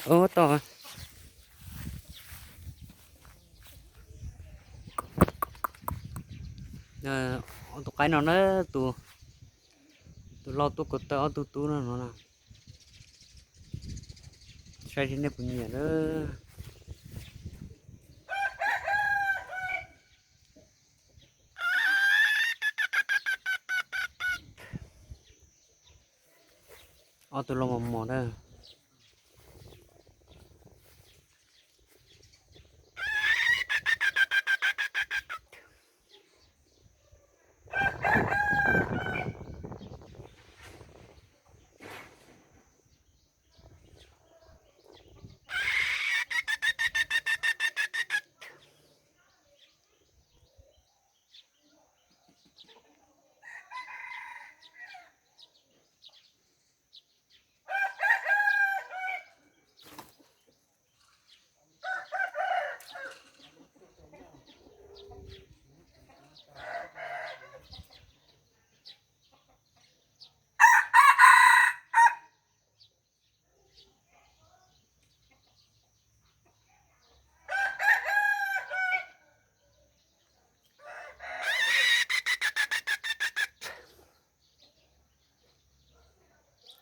Ub, tau. Ob tug qaib no na, tus, tus lau tuaj ko taw ob tug tub no no na. Saib seb nej puas nyiam na. Ob tug lau mos mos na.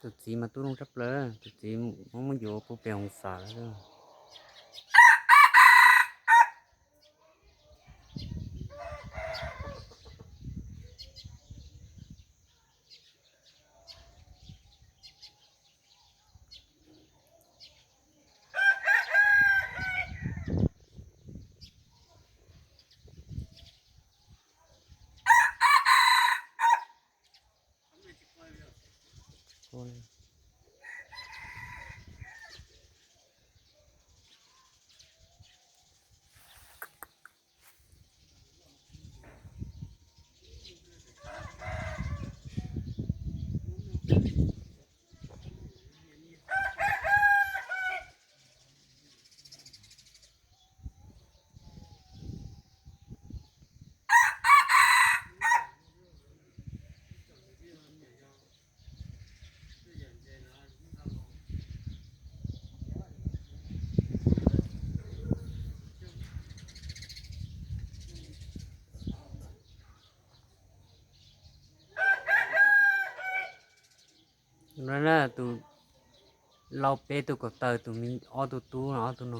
Tus txiv mas tub zoo tshaj plaws, tus txiv muab muab yuav puag pem Hoos Xas lawm. No na, tus lau peb tug ko taw, tus me ob tug tub no, ob tug no.